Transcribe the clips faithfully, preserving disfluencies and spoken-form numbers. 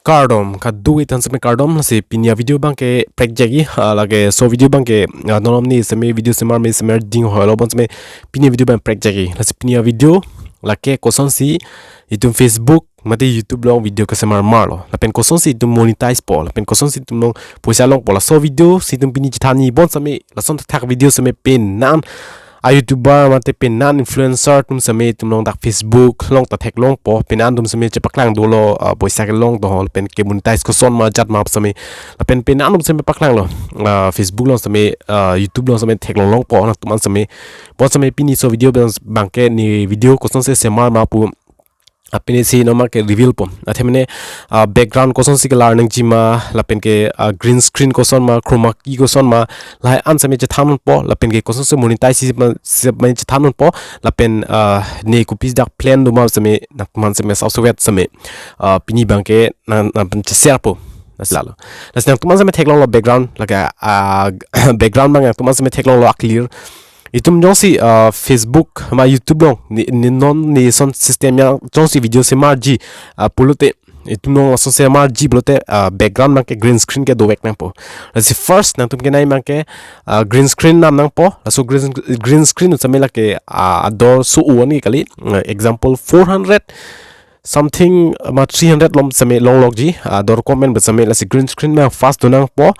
Kardom, kado-an than seme kardom, lasi pini a-video abangke prekjak-i, ah, lake laso video abangke, ah, non malom ne seme video semar me semar ding hoi lo, bonseme pini a-video abang prekjak-i, lasi pini a-video, lake kosonsi itum Facebook, mate YouTube along video kesemar mar lo, lapen kosonsi itum monetize po, lapen kosonsi itum along poisa longpo, laso video si itum pini chethan-i, bonseme lason thakthak video seme penan a-YouTuber mate penan influencer atum seme itum along dak Facebook along ta theklongpo, penan atum seme chepaklang dolo, ah, poisa kelong do, lapen ke monetize koson ma jat ma seme, lapen penan atum seme paklang lo, ah, Facebook along seme, ah, YouTube along seme theklong longpo nangtum an seme, bonseme pini laso video abang, abangke ne video kosonsi semar ma pu, ah, pini si non abangke reveal po. Athe mane, ah, background kosonsi kelar nangji ma, lapen ke, ah, green screen koson ma, chroma key koson ma, lahai an seme chethan po, lapen ke kosonsi monetize si ma, si ma chethan po, lapen, ah, ne kopisi dak plan do ma seme, nangtum an seme sabsovet seme, ah, pini abangke nang, nang pen che-share po. Lasi lalo. Lasi nangtum an seme theklong lo background, lake, ah, background abang nangtum an seme theklong lo a-clear. Itum jongsi, ah, Facebook ma YouTube along, ne, ne non ne lason system ya jongsi video semarji, ah, pulote, itum along lason semarji pulote, ah, background abangke green screen ke dovek nangpo. Lasi first nangtum kenai abangke, ah, green screen nam nangpo, laso green, green screen seme lake, ah, ador so-o an ke kali, ah, example four hundred something ma three hundred malom seme longlokji, ah, ador comment ba seme, lasi green screen abang first do nangpo,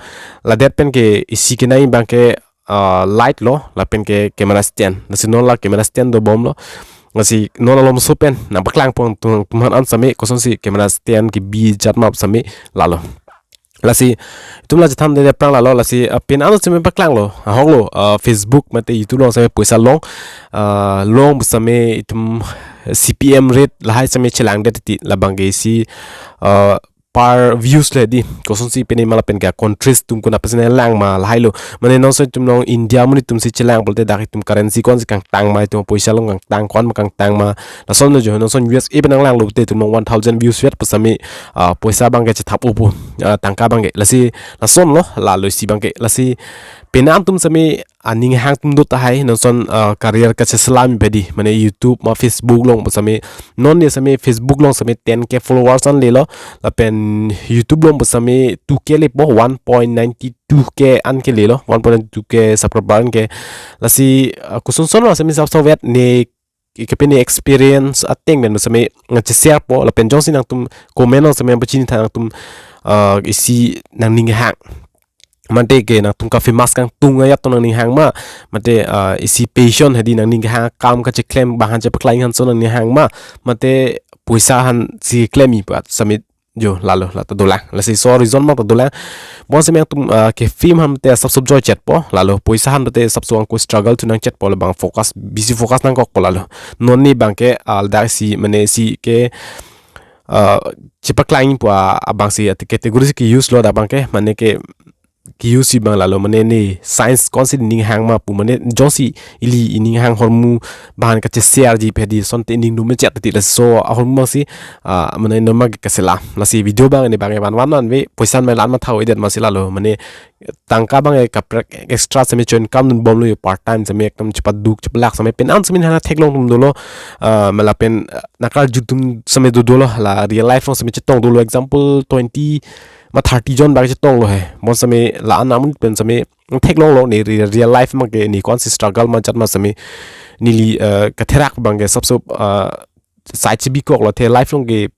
ladet pen ke isi kenai abangke, ah, light lo, lapen ke camera stand. Lasi non la camera stand dobom lo. Lasi non alomso pen nangpaklang pon tung tuman an seme kosonsi camera stand kebi jat ma seme lalo. Lasi itum la chethan de prang lalo, lasi, ah, penan atum seme paklang lo, ahok lo, ah, Facebook mate YouTube along seme poisa long, ah, long ba seme itum C P M rate lahai seme chelangdet titi, labangke isi, ah, per views le di, kosonsi pini ma lapen ke countries atum konat pensi lang ma lahai lo. Mane non so itum along India amonit atum si chelang pulote dak itum currency konsi kangtang ma, itum poisa long kangtang, ko-an ma kangtang ma. Lason lo jo, non so U S A pen nanglang lote itum along one thousand views vet ba seme, ah, poisa abangke chethap-o po, ah, tangka abangke. Lasi lason lo, lalo isi abangke. Lasi penan atum seme aning hang atum do tahai, non so, ah, career kacheselam bedi, mane YouTube ma Facebook along ba seme, non ne seme Facebook along seme ten K followers an lelo, lapen YouTube along ba seme two K lepo, one point nine two K an ke lelo, one point nine two K subscriber an ke. Lasi, ah, koson son lo seme sabsovet ne ke, kepini experience ateng pen seme nang che-share po, lapen jongsi nangtum comment along seme nangpachini tha nangtum, ah, isi nangning hang, mate ke nangtum ka-famous kangtung ajat to nangning hang ma, mate, ah, isi passion hedi nangning hang akam kacheklem abang aphan chepaklang aphan so nangning hang ma, mate poisa aphansi klem-i pu-at seme jo, lalo, la ta dolang. Lasi laso reason abang ta dolang. Bonseme nangtum, ah, ke fame aphan te asapso joichet po, lalo poisa aphan te asapso angko struggle thu nangchet po, labang focus, busy focus nangkok po lalo. Non ne abangke, ah, dak isi, mane isi ke, ah, chepaklang po, ah, abang isi ati category si ke-use lo dak abangke, mane ke ke-use abang lalo, mane ne science konsi ning hang ma pu, mane jongsi ili ining hang ahormu abang aphan kache-share ji pe hedi asonte ning dum me chet titi, laso ahormu abang si, ah, mane non abangke kaselam. Lasi video abang ne abang van van van ve poisa me lan ma thau edet ma si lalo, mane tangka abang e kaprek extra seme cho-income dunbom lo, part time seme ekdom chepaduk chepalak seme penan seme hana theklong atum dolo, ah, ma lapen, ah, nakarju atum seme do dolo, la real life along seme chetong dolo, example twenty ma thirty jon abang chetong lo he. Bonseme la-an amonit pen seme theklong lo ne re-, real life abangke ne ko-ansi struggle ma jat ma seme neli, eh, katherak abangke asapso, eh, sai chebikok lo, the life along ke,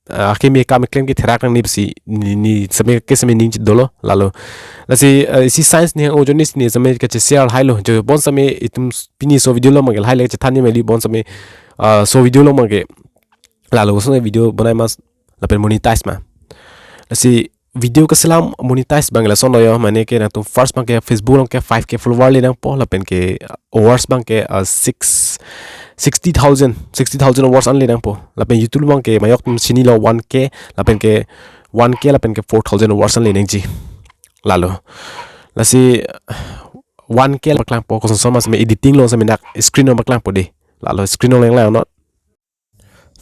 eh, akeme kam klem ke therak nangne pusi ne, ne seme ke seme ning chit dolo lalo. Lasi, eh, isi science ne hang-o ajoine si ne seme kache-share lahai lo. Jo bonseme itum pini laso video along abangke lahai le chethan ni meli bonseme, eh, laso video along abangke lalo, kosonsi video bonai ma lapen monetize ma. Lasi video kaselam monetize abang lason lo jo, mane ke nangtum first abangke Facebook along ke five K follower le nangpo, lapen ke hours abangke, ah, six, sixty thousand, sixty thousand hours an le nangpo. Lapen YouTube abangke majok atum chini lo one K, lapen ke one K, lapen ke four thousand hours an le nangji. Lalo. Lasi one K paklangpo, koson son ma seme editing along seme nak screen along paklangpo de. Lalo screen along lang lang non.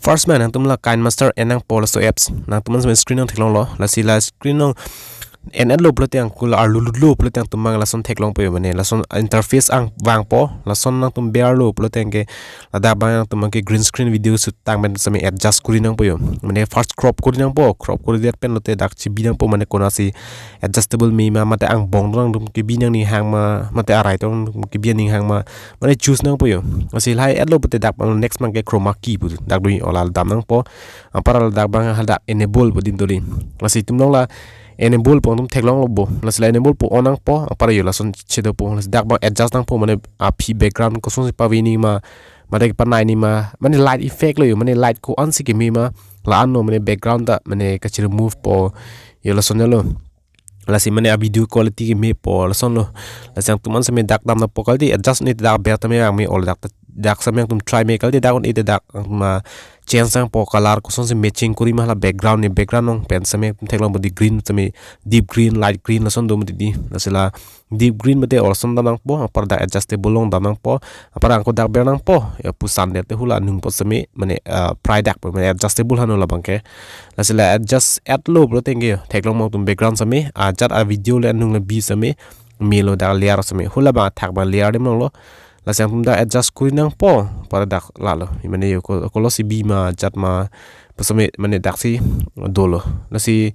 First abang nangtum la KineMaster en nangpo, laso apps. Nangtum an seme screen along theklong lo. Lasi la screen along en-etlo pulote angkul arlu lutlo pulote angtum abang lason theklongpo yo, mane lason interface abang vangpo, lason nangtum berlo pulote ke ladak abang nangtum ke green screen video shoot tang pen seme adjust kori nangpo yo. Mane first crop kori nangpo, crop koridet pen lote dak chebi nangpo mane konatsi adjustable me ma, mate angbong do nangtum kebi nangning hang ma, mate arai do nangtum kebi nangning hang ma, mane choose nangpo yo. Lasi lahai-etlo pulote dak abang next abang ke chroma key pu dak do, o la dam nangpo. Anpar ladak abang hadak enable pu adim doli. Lasi itum along la enable pu angtum theklonglo bo. Lasi la enable pu on nangpo, anpar yo lason chedopo. Lasi dak abang adjust nangpo, mane aphi background kosonsi pave nangji ma, mate kepanai nangji ma, mane light effect lo yo, mane light ko-ansi keme ma, la-anlo mane background ta mane kachi remove po yo, lason lo. Lasi mane a video quality kemepo lasonlo. Lasi angtum an seme dak dam nangpo, kalite adjust ne dak ber tame vangme, o la dak, dak seme angtum try me, kalite dak un-e dak angtum change nangpo color kosonsi matching kori ma, la background ne background along pen seme angtum theklongpo, di green seme deep green, light green lason do mati di. Lasi la deep green mate o lason dam nangpo, anpar dak adjustable along dam nangpo, anpar angko dak ber nangpo, ya pusan det te hula anung apot seme mane, ah, prai dak po, mane adjustable hano labang ke. Lasi la adjust-etlo pulote ke yo, theklong ma angtum background seme, ajat a video le anung le bi seme, melo dak layer seme, hula abang athak abang layer adim longlo. Lasi angtum dak adjust kori nangpo, anpar dak lalo. Mane yo ko, kolosi bi ma, ajat ma, pu seme mane daksi dolo. Lasi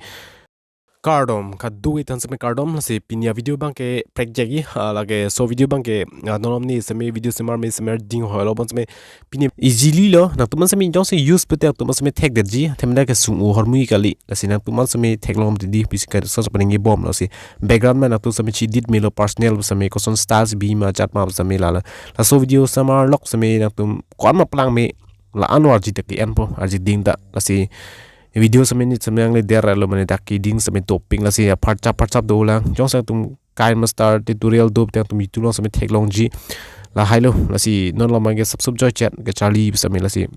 kardom, kado-an than seme kardom. Lasi pini a video abang ke prekjak-i, ah, lake laso video abang ke, ah, non malom ni seme video semar me semar ding hoilo bon seme pini easily lo. Nangtum an seme jongsi use pute nangtum an seme thekdetji, themda ke sung-o hormu kali. Lasi nangtum an seme theklong mati di, pisi ka sa sa paning bom lo si. Background ma nangtum seme chidit melo, personal seme koson styles bi ma, ajat ma seme lalo. Laso video semar lok seme nangtum ko-an ma plang me, la-an arje dak ke-enpo, arje ding ta. Lasi video seme ni seme nangle der lo, mane dak keding seme doping, lasi apharchap apharchap dolang. Jongsi angtum KineMaster tutorial do te angtum YouTube along seme theklongji. Lahailo, lasi non malom abang ke sub sub joy chat kacharli seme, lasi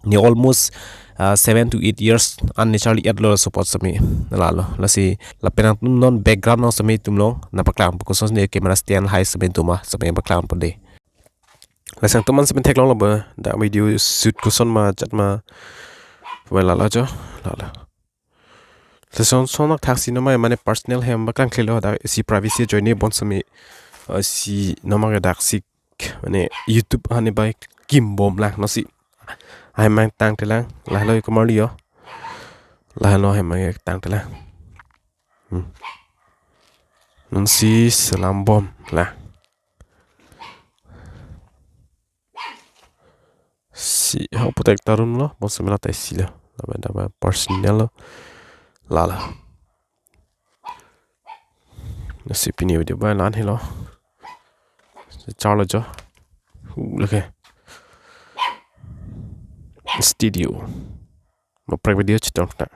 ne almost, ah, seven to eight years an ne charli-etlo support seme lalo. Lasi lapen angtum non background along seme itum along nangpaklang po, kosonsi ne camera stand hai seme do ma seme paklang po de. Lasi angtum an seme theklonglo bo, dak video shoot koson ma, ajat ma. Well, lalo jo, lalo. Lason son athak si nomai mane personal hem paklang klelo, dak si privacy ajoine bon seme, eh, si nomai daksi mane YouTube hane bai kim bom lang, no si. Hai mang tangte lang, lahelo komarli yo. Lahelo hai mang tangte lang. Hmm. Non si selam bom la. Si ho protect tarun lo, bon seme la ta isi lo. Daba daba personal lo. Lalo. Lasi pini video abang la-an helo. Charlo jo. Hu lake. Studio. Mo prek video chetong ta.